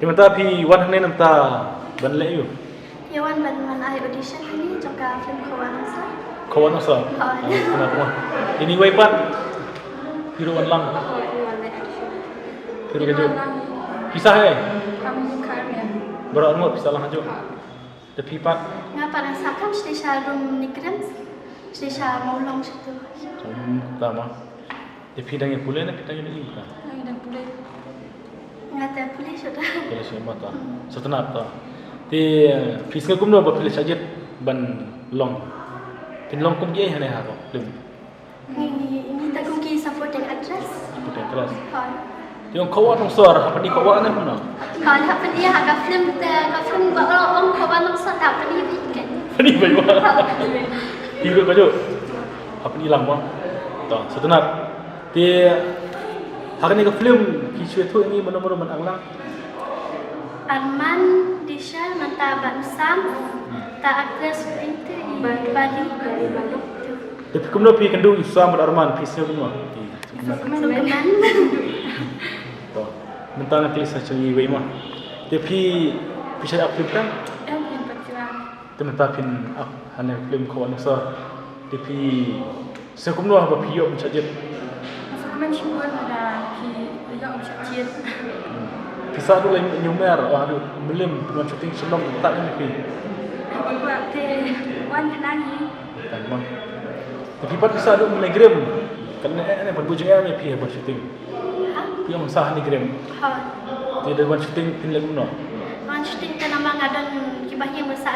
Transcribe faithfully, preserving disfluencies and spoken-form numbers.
Mynta phi wan hangne mynta ban leh ïa u? Ïa wan ban wan ai audition hangne jong ka film Khawa Nongsa. Khawa Nongsa? Hooid. Ah, kena phi wan. Ïa iwei pat? Phi ruh wan lang? Hooid, wan leh audition. Phi ruh kajuh? Phi sah ei? Kami bukan ya. Baroh arngut phi sah lang hajuh? Hooid. Te phi pat? Nga pat nga sah kam shisha room Nongkrem, shisha Mawlong shisha. Hmm, tama. Te phi dang ïa pule ne phi dang ïa ïing ta? Nga dang pule. Nga te pule shuh ta. Pule shuh ma ta. Hmm. Shuh ta na ta. Te phi sngew kumno ba phi la shah jied ban long? Phin long kum kiei hangne ha ka film? Ngi, ngi, ngi ta kum ki supporting actress. Supporting actress. Hooid. Te ong Khawa Nongsa, ha pynïaid Khawa ne kumno? Hooid, ha pynïaid ha ka film te, ka film ba ong Khawa Nongsa, ha pynïaid beit. Pynïaid beit ba. Hooid. Hi ruh kajuh. Ha pynïaid lang ba. To, sngewtynnat. Te ha kane ka film phi shu ïathuh ïa ngi mano mano ban ang lang? Arman, Disha, mynta bad Sam, hmm, ta actress ïa te i Bali. Bali, Bali. Te phi kumno phi kynduh ïa u Sam bad Arman, phi sngew kumno? Sngewkmen. To. Mynta nga kylli sa sha iwei ma. Te phi, phi shah act film kan? Em, em, phi shah. Te mynta phin act ha kane ka film Khawa Nongsa. Te phi sngew kumno haba phi ïoh ban shah jied? Sngewkmen shibun haba phi ïoh ban shah jied. Hmm. Phi sah duh la ïa u mer, oh, haduh Mylliem phin wan shooting Shillong, kumta ne phi? Haba kwah te wan khnang hi. Tang bang. Te phi pat phi sah duh mynne Nongkrem. Kan ne, ne, ban buh jingeh ne phi ban shooting. Ha? Phi ong sah ha Nongkrem. Ha. Te da wan shooting phin leh kumno? Wan shooting te namar nga don kiba ïeng ba sah